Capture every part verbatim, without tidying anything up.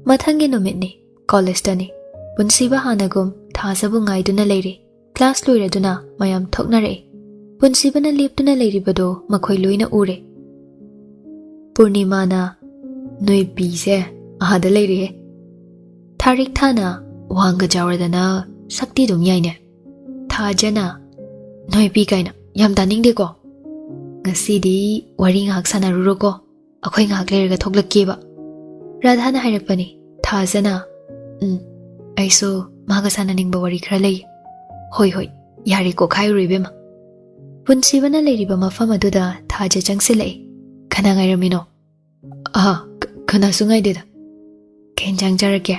ꯃꯊꯪꯒꯤ ꯅꯨꯃꯤꯠꯅꯤ꯫ ꯀꯣꯂꯦꯖꯇꯅꯤ꯫ ꯄꯨꯟꯁꯤꯕ ꯍꯥꯟꯅꯒꯨꯝ ꯊꯥꯖꯕꯨ ꯉꯥꯏꯗꯨꯅ ꯂꯩꯔꯤ꯫ ꯀ꯭ꯂꯥꯁ ꯂꯣꯏꯔꯗꯨꯅ ꯃꯌꯥꯝ ꯊꯣꯛꯅꯔꯛꯏ꯫ ꯄꯨꯟꯁꯤꯕꯅ ꯂꯦꯞꯇꯨꯅ ꯂꯩꯔꯤꯕꯗꯣ ꯃꯈꯣꯏ ꯂꯣꯏꯅ ꯎꯔꯦ꯫ ꯄꯨꯔꯅꯤꯃꯥꯅ, "ꯅꯣꯏ ꯄꯤꯁꯦ ꯑꯥꯗ ꯂꯩꯔꯦꯍꯦ꯫ ꯊꯥꯔꯤꯛ ꯊꯥꯅ ꯋꯥꯡꯒ ꯆꯥꯎꯔꯗꯅ ꯁꯛꯇꯤ ꯑꯗꯨꯝ ꯌꯥꯏꯅꯦ꯫ ꯊꯥꯖꯅ, ꯅꯣꯏ ꯄꯤ ꯀꯥꯏꯅ ꯌꯥꯝ ꯇꯥꯅꯤꯡꯗꯦꯀꯣ꯫ ꯉꯁꯤꯗꯤ ꯋꯥꯔꯤ ꯉꯥꯏꯍꯥꯛ ꯁꯥꯟꯅꯔꯨꯔꯣꯀꯣ꯫ ꯑꯩꯈꯣꯏ ꯉꯥꯏꯍꯥꯛ ꯂꯩꯔꯒ ꯊꯣꯛꯂꯛꯀꯦꯕ꯫" ꯔꯥꯙꯥꯅ ꯍꯥꯏꯔꯛꯄꯅꯤ꯫ ꯊꯥꯖꯅ, "ꯎꯝ, ꯑꯩꯁꯨ ꯃꯥꯒ ꯁꯥꯟꯅꯅꯤꯡꯕ ꯋꯥꯔꯤ ꯈꯔ ꯂꯩ꯫" "ꯍꯣꯏ, ꯍꯣꯏ, ꯌꯥꯔꯦꯀꯣ, ꯈꯥꯏꯔꯨꯔꯣ ꯏꯕꯦꯝꯃ꯫" ꯄꯨꯟꯁꯤꯕꯅ ꯂꯩꯔꯤꯕ ꯃꯐꯝ ꯑꯗꯨꯗ ꯊꯥꯖ ꯆꯪꯁꯤꯜꯂꯛꯏ꯫ "ꯀꯅꯥ ꯉꯥꯏꯔꯝꯃꯤꯅꯣ?" "ꯑꯍꯥ, ꯀ-, ꯀꯅꯥꯁꯨ ꯉꯥꯏꯗꯦꯗ꯫" "ꯀꯩ ꯏꯟꯖꯥꯡ ꯆꯥꯔꯛꯀꯦ?"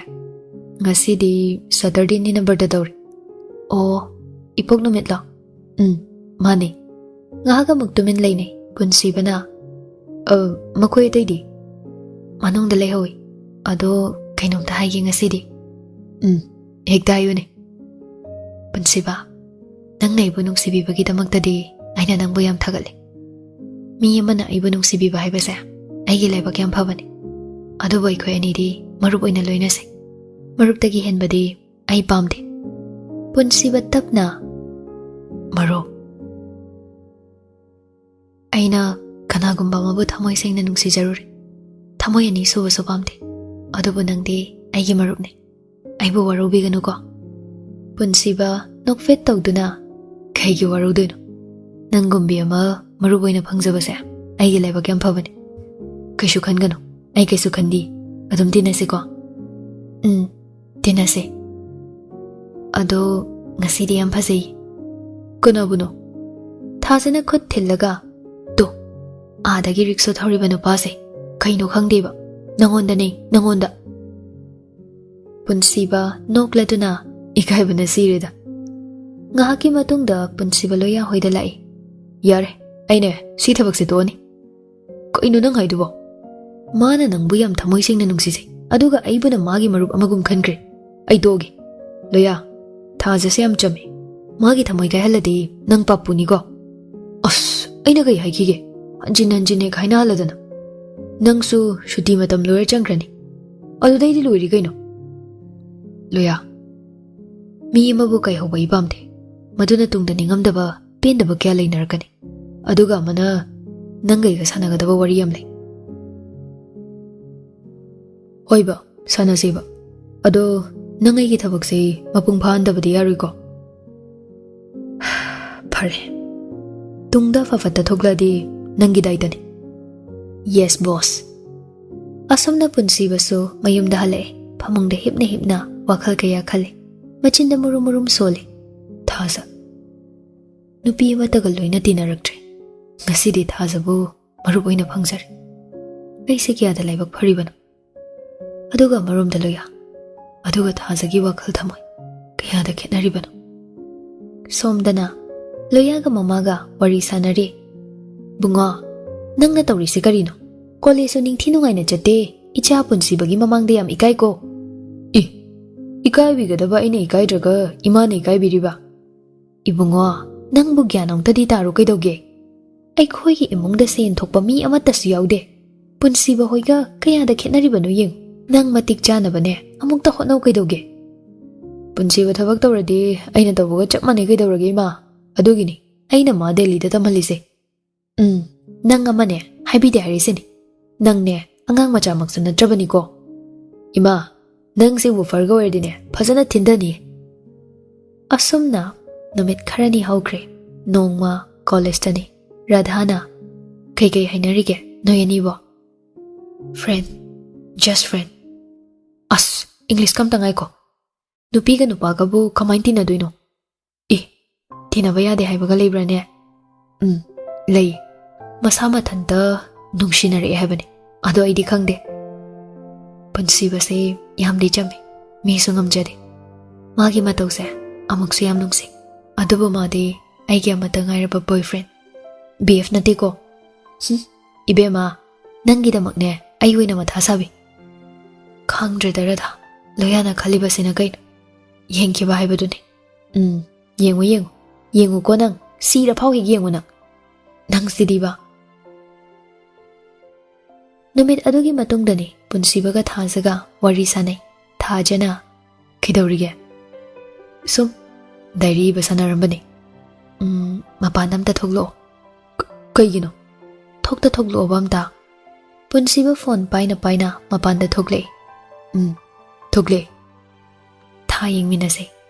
"ꯉꯁꯤꯗꯤ ꯁꯇꯔꯗꯦꯅꯤꯅ ꯕ꯭ꯔꯇ ꯇꯧꯔꯤ꯫" "ꯑꯣ, ꯏꯄꯣꯛ ꯅꯨꯃꯤꯠꯂꯣ?" "ꯎꯝ, ꯃꯥꯅꯦ꯫" ꯉꯥꯏꯍꯥꯛ ꯑꯃꯨꯛ ꯇꯨꯃꯤꯟ ꯂꯩꯅꯩ꯫ ꯄꯨꯟꯁꯤꯕꯅ, "ꯑ, ꯃꯈꯣꯏ ꯑꯇꯩꯗꯤ?" "ꯃꯅꯨꯡꯗ ꯂꯩꯍꯧꯏ꯫ ꯑꯗꯣ ꯀꯩꯅꯣꯝꯇ ꯍꯥꯏꯒꯦ ꯉꯁꯤꯗꯤ꯫" "ꯎꯝ, ꯍꯦꯛꯇ ꯍꯥꯏꯌꯨꯅꯦ꯫" "ꯄꯨꯟꯁꯤꯕ, ꯅꯪꯅ ꯑꯩꯕꯨ ꯅꯨꯡꯁꯤꯕꯤꯕꯒꯤꯗꯃꯛꯇꯗꯤ ꯑꯩꯅ ꯅꯪꯕꯨ ꯌꯥꯝ ꯊꯥꯒꯠꯂꯤ꯫ ꯃꯤ ꯑꯃꯅ ꯑꯩꯕꯨ ꯅꯨꯡꯁꯤꯕꯤꯕ ꯍꯥꯏꯕꯁꯦ ꯑꯩꯒꯤ ꯂꯥꯏꯕꯛ ꯌꯥꯝ ꯐꯕꯅꯤ꯫ ꯑꯗꯨꯕꯨ ꯑꯩꯈꯣꯏ ꯑꯅꯤꯗꯤ ꯃꯔꯨꯞ ꯑꯣꯏꯅ ꯂꯣꯏꯅꯁꯦ꯫ ꯃꯔꯨꯞꯇꯒꯤ ꯍꯦꯟꯕꯗꯤ ꯑꯩ ꯄꯥꯝꯗꯦ꯫" ꯄꯨꯟꯁꯤꯕ ꯇꯞꯅ, "ꯃꯔꯨꯞ? ꯑꯩꯅ ꯀꯅꯥꯒꯨꯝꯕ ꯑꯃꯕꯨ ꯊꯃꯣꯏ ꯁꯦꯡꯅ ꯅꯨꯡꯁꯤꯖꯔꯨꯔꯦ꯫ ꯊꯃꯣꯏ ꯑꯅꯤ ꯁꯨꯕꯁꯨ ꯄꯥꯝꯗꯦ꯫ ꯑꯗꯨꯕꯨ ꯅꯪꯗꯤ ꯑꯩꯒꯤ ꯃꯔꯨꯞꯅꯤ꯫ ꯑꯩꯕꯨ ꯋꯥꯔꯧꯕꯤꯒꯅꯨꯀꯣ꯫" ꯄꯨꯟꯁꯤꯕ ꯅꯣꯛꯐꯦꯠ ꯇꯧꯗꯨꯅ, "ꯀꯩꯒꯤ ꯋꯥꯔꯧꯗꯣꯏꯅꯣ? ꯅꯪꯒꯨꯝꯕꯤ ꯑꯃ ꯃꯔꯨꯞ ꯑꯣꯏꯅ ꯐꯪꯖꯕꯁꯦ ꯑꯩꯒꯤ ꯂꯥꯏꯕꯛ ꯌꯥꯝ ꯐꯕꯅꯤ꯫ ꯀꯩꯁꯨ ꯈꯟꯒꯅꯨ, ꯑꯩ ꯀꯩꯁꯨ ꯈꯟꯗꯦ꯫ ꯑꯗꯨꯝ ꯇꯤꯟꯅꯁꯤꯀꯣ꯫" "ꯎꯝ, ꯇꯤꯟꯅꯁꯦ꯫ ꯑꯗꯣ ꯉꯁꯤꯗꯤ ꯌꯥꯝ ꯐꯖꯩ꯫" "ꯀꯅꯥꯕꯨꯅꯣ?" ꯊꯥꯖꯅ ꯈꯨꯠ ꯊꯤꯜꯂꯒ, "ꯇꯣ, ꯑꯥꯗꯒꯤ ꯔꯤꯛꯁꯣ ꯊꯧꯔꯤꯕ ꯅꯨꯄꯥꯁꯦ꯫ ꯀꯩꯅꯣ ꯈꯪꯗꯦꯕ꯫ ꯅꯪꯉꯣꯟꯗꯅꯦ, ꯅꯪꯉꯣꯟꯗ꯫" ꯄꯨꯟꯁꯤꯕ ꯅꯣꯛꯂꯗꯨꯅ, "ꯏꯀꯥꯏꯕꯅ ꯁꯤꯔꯦꯗ꯫" ꯉꯥꯏꯍꯥꯛꯀꯤ ꯃꯇꯨꯡꯗ ꯄꯨꯟꯁꯤꯕ ꯂꯣꯌꯥ ꯍꯣꯏꯗ ꯂꯥꯛꯏ꯫ "ꯌꯥꯔꯦ, ꯑꯩꯅꯦ ꯁꯤ ꯊꯕꯛꯁꯦ ꯇꯣꯛꯑꯅꯤ꯫" "ꯀꯩꯅꯣ ꯅꯪ ꯍꯥꯏꯗꯨꯕꯣ? ꯃꯥꯅ ꯅꯪꯕꯨ ꯌꯥꯝ ꯊꯃꯣꯏ ꯁꯦꯡꯅ ꯅꯨꯡꯁꯤꯖꯩ, ꯑꯗꯨꯒ ꯑꯩꯕꯨꯅ ꯃꯥꯒꯤ ꯃꯔꯨꯞ ꯑꯃꯒꯨꯝ ꯈꯟꯈ꯭ꯔꯦ꯫ ꯑꯩ ꯇꯣꯛꯑꯒꯦ꯫ ꯂꯣꯌꯥ, ꯊꯥꯖꯁꯦ ꯌꯥꯝ ꯆꯝꯃꯤ꯫ ꯃꯥꯒꯤ ꯊꯃꯣꯏ ꯀꯥꯏꯍꯜꯂꯗꯤ ꯅꯪ ꯄꯥꯞꯄꯨꯅꯤꯀꯣ꯫ ꯑꯁ, ꯑꯩꯅ ꯀꯩ ꯍꯥꯏꯈꯤꯒꯦ? ꯍꯟꯖꯤꯟ ꯍꯟꯖꯤꯟ ꯍꯦꯛ ꯍꯥꯏꯅꯍꯜꯂꯗꯅ꯫ ꯅꯪꯁꯨ ꯁꯨꯇꯤ ꯃꯇꯝ ꯂꯣꯏꯔ ꯆꯪꯈ꯭ꯔꯅꯤ꯫ ꯑꯗꯨꯗꯩꯗꯤ ꯂꯣꯏꯔꯤ ꯀꯩꯅꯣ꯫ ꯂꯣꯌꯥ, ꯃꯤ ꯑꯃꯕꯨ ꯀꯥꯏꯍꯧꯕ ꯑꯩ ꯄꯥꯝꯗꯦ꯫ ꯃꯗꯨꯅ ꯇꯨꯡꯗ ꯅꯤꯡꯉꯝꯗꯕ, ꯄꯦꯟꯗꯕ ꯀꯌꯥ ꯂꯩꯅꯔꯛꯀꯅꯤ꯫ ꯑꯗꯨꯒ ꯑꯃꯅ ꯅꯪꯒ ꯑꯩꯒ ꯁꯥꯟꯅꯒꯗꯕ ꯋꯥꯔꯤ ꯌꯥꯝ ꯂꯩ꯫ ꯍꯣꯏꯕ, ꯁꯥꯟꯅꯁꯦꯕ꯫ ꯑꯗꯣ ꯅꯪ ꯑꯩꯒꯤ ꯊꯕꯛꯁꯦ ꯃꯄꯨꯡ ꯐꯥꯍꯟꯗꯕꯗꯤ ꯌꯥꯔꯣꯏꯀꯣ? ꯐꯔꯦ꯫ ꯇꯨꯡꯗ ꯑꯐ ꯐꯠꯇ ꯊꯣꯛꯂꯛꯑꯗꯤ ꯅꯪꯒꯤ ꯗꯥꯏꯇꯅꯤ꯫ Yes, boss꯫ ꯑꯁꯨꯝꯅ ꯄꯨꯟꯁꯤꯕꯁꯨ ꯃꯌꯨꯝꯗ ꯍꯜꯂꯛꯑꯦ꯫ ꯐꯃꯨꯡꯗ ꯍꯤꯞꯅ ꯍꯤꯞꯅ ꯋꯥꯈꯜ ꯀꯌꯥ ꯈꯜꯂꯤ꯫ ꯃꯆꯤꯟꯗ ꯃꯨꯔꯨꯝ ꯃꯨꯔꯨꯝ ꯁꯣꯜꯂꯤ꯫ ꯊꯥꯖ꯫ ꯅꯨꯄꯤ ꯑꯃꯠꯇꯒ ꯂꯣꯏꯅ ꯇꯤꯟꯅꯔꯛꯇ꯭ꯔꯦ꯫ ꯉꯁꯤꯗꯤ ꯊꯥꯖꯕꯨ ꯃꯔꯨꯞ ꯑꯣꯏꯅ ꯐꯪꯖꯔꯦ꯫ ꯑꯩꯁꯦ ꯀꯌꯥꯗ ꯂꯥꯏꯕꯛ ꯐꯔꯤꯕꯅꯣ꯫ ꯑꯗꯨꯒ ꯑꯃꯔꯣꯝꯗ ꯂꯣꯌꯥ, ꯑꯗꯨꯒ ꯊꯥꯖꯒꯤ ꯋꯥꯈꯜ ꯊꯃꯣꯏ ꯀꯌꯥꯗ ꯈꯦꯠꯅꯔꯤꯕꯅꯣ꯫ ꯁꯣꯝꯗꯅ ꯂꯣꯌꯥꯒ ꯃꯃꯥꯒ ꯋꯥꯔꯤ ꯁꯥꯟꯅꯔꯤ꯫ "ꯕꯨꯡꯉꯣ, ꯅꯪꯅ ꯇꯧꯔꯤꯁꯦ ꯀꯔꯤꯅꯣ? ꯀꯣꯂꯦꯖꯁꯨ ꯅꯤꯡꯊꯤ ꯅꯨꯡꯉꯥꯏꯅ ꯆꯠꯇꯦ꯫ ꯏꯆꯥ ꯄꯨꯟꯁꯤꯕꯒꯤ ꯃꯃꯥꯡꯗ ꯌꯥꯝ ꯏꯀꯥꯏꯀꯣ꯫" "ꯏ, ꯏꯀꯥꯏꯕꯤꯒꯗꯕ ꯑꯩꯅ ꯏꯀꯥꯏꯗ꯭ꯔꯒ ꯏꯃꯥꯅ ꯏꯀꯥꯏꯕꯤꯔꯤꯕ?" "ꯏꯕꯨꯡꯉꯣ, ꯅꯪꯕꯨ ꯒ꯭ꯌꯥꯟ ꯑꯃꯨꯛꯇꯗꯤ ꯇꯥꯔꯣ ꯀꯩꯗꯧꯒꯦ? ꯑꯩꯈꯣꯏꯒꯤ ꯏꯃꯨꯡꯗ ꯁꯦꯟ ꯊꯣꯛꯄ ꯃꯤ ꯑꯃꯠꯇꯁꯨ ꯌꯥꯎꯗꯦ꯫ ꯄꯨꯟꯁꯤꯕ ꯍꯣꯏꯒ ꯀꯌꯥꯗ ꯈꯦꯠꯅꯔꯤꯕꯅꯣ ꯌꯦꯡꯉꯨ꯫ ꯅꯪ ꯃꯇꯤꯛ ꯆꯥꯅꯕꯅꯦ ꯑꯃꯨꯛꯇ ꯍꯣꯠꯅꯧ ꯀꯩꯗꯧꯒꯦ?" "ꯄꯨꯟꯁꯤꯕ ꯊꯕꯛ ꯇꯧꯔꯗꯤ ꯑꯩꯅ ꯇꯧꯕꯒ ꯆꯞ ꯃꯥꯟꯅꯩ ꯀꯩꯗꯧꯔꯒꯦ ꯏꯃꯥ? ꯑꯗꯨꯒꯤꯅꯤ ꯑꯩꯅ ꯃꯥ ꯗꯦꯜꯂꯤꯗ ꯇꯝꯍꯜꯂꯤꯁꯦ꯫" "ꯎꯝ, ꯅꯪ ꯑꯃꯅꯦ ꯍꯥꯏꯕꯤꯗꯦ ꯍꯥꯏꯔꯤꯁꯤꯅꯤ꯫ ꯅꯪꯅꯦ ꯑꯉꯥꯡ ꯃꯆꯥꯃꯛꯁꯨ ꯅꯠꯇ꯭ꯔꯕꯅꯤꯀꯣ꯫" "ꯏꯃꯥ, ꯅꯪꯁꯦ ꯋꯨꯐꯔꯒ ꯑꯣꯏꯔꯗꯤꯅꯦ ꯐꯖꯅ ꯊꯤꯟꯗꯅꯤ꯫" ꯑꯁꯨꯝꯅ ꯅꯨꯃꯤꯠ ꯈꯔꯅꯤ ꯍꯧꯈ꯭ꯔꯦ꯫ ꯅꯣꯡꯃ ꯀꯣꯂꯦꯖꯇꯅꯤ꯫ ꯔꯥꯙꯥꯅ, "ꯀꯩꯀꯩ ꯍꯥꯏꯅꯔꯤꯒꯦ ꯅꯣꯏ ꯑꯅꯤꯕꯣ?" "Friend, just friend꯫" "ꯑꯁ, ꯏꯪꯂꯤꯁꯀ ꯑꯝꯇ ꯉꯥꯏꯈꯣ꯫ ꯅꯨꯄꯤꯒ ꯅꯨꯄꯥꯒꯕꯨ ꯀꯃꯥꯏꯅ ꯇꯤꯟꯅꯗꯣꯏꯅꯣ?" "ꯑꯦ, ꯇꯤꯟꯅꯕ ꯌꯥꯗꯦ ꯍꯥꯏꯕꯒ ꯂꯩꯕ꯭ꯔꯥꯅꯦ?" "ꯎꯝ, ꯂꯩ꯫ ꯃꯁꯥ ꯃꯊꯟꯇ ꯅꯨꯡꯁꯤꯅꯔꯛꯑꯦ ꯍꯥꯏꯕꯅꯤ꯫ ꯑꯗꯣ ꯑꯩꯗꯤ ꯈꯪꯗꯦ꯫" ꯄꯨꯟꯁꯤꯕꯁꯦ ꯌꯥꯝꯗꯤ ꯆꯝꯃꯤ, ꯃꯤꯁꯨ ꯉꯝꯖꯗꯦ꯫ ꯃꯥꯒꯤ ꯃꯇꯧꯁꯦ ꯑꯃꯨꯛꯁꯨ ꯌꯥꯝ ꯅꯨꯡꯁꯤ꯫ ꯑꯗꯨꯕꯨ ꯃꯥꯗꯤ ꯑꯩꯒꯤ ꯑꯃꯠꯇ ꯉꯥꯏꯔꯕ boyfriend꯫ ꯕꯤ ꯑꯦꯐ ꯅꯠꯇꯦꯀꯣ꯫ ꯍꯨꯝ, ꯏꯕꯦꯝꯃ, ꯅꯪꯒꯤꯗꯃꯛꯅꯦ ꯑꯩ ꯑꯣꯏꯅ ꯃꯊꯥ ꯁꯥꯕꯤ꯫ ꯈꯪꯗ꯭ꯔꯦꯗ ꯔꯥꯙꯥ, ꯂꯣꯌꯥꯅ ꯈꯜꯂꯤꯕꯁꯤꯅ ꯀꯩꯅꯣ? ꯌꯦꯡꯈꯤꯕ ꯍꯥꯏꯕꯗꯨꯅꯤ꯫ ꯎꯝ, ꯌꯦꯡꯉꯨ, ꯌꯦꯡꯉꯨ, ꯌꯦꯡꯉꯨꯀꯣ ꯅꯪ, ꯁꯤꯔꯐꯥꯎ ꯍꯦꯛ ꯌꯦꯡꯉꯨ ꯅꯪ, ꯅꯪꯁꯤꯗꯤꯕ꯫ ꯅꯨꯃꯤꯠ ꯑꯗꯨꯒꯤ ꯃꯇꯨꯡꯗꯅꯤ ꯄꯨꯟꯁꯤꯕꯒ ꯊꯥꯖꯒ ꯋꯥꯔꯤ ꯁꯥꯅꯩ꯫ ꯊꯥꯖꯅ, "ꯀꯩꯗꯧꯔꯤꯒꯦ?" "ꯁꯨꯝ ꯗꯥꯏꯔꯤ ꯏꯕ ꯁꯥꯟꯅꯔꯝꯕꯅꯤ꯫" "ꯎꯝ, ꯃꯄꯥꯟꯗ ꯑꯝꯇ ꯊꯣꯛꯂꯛꯑꯣ꯫" "ꯀ-, ꯀꯩꯒꯤꯅꯣ?" "ꯊꯣꯛꯇ ꯊꯣꯛꯂꯛꯑꯣꯕ ꯑꯝꯇ꯫" ꯄꯨꯟꯁꯤꯕ ꯐꯣꯟ ꯄꯥꯏꯅ ꯄꯥꯏꯅ ꯃꯄꯥꯟꯗ ꯊꯣꯛꯂꯛꯏ꯫ "ꯎꯝ, ꯊꯣꯛꯂꯛꯑꯦ꯫" "ꯊꯥ ꯌꯦꯡꯃꯤꯟꯅꯁꯦ,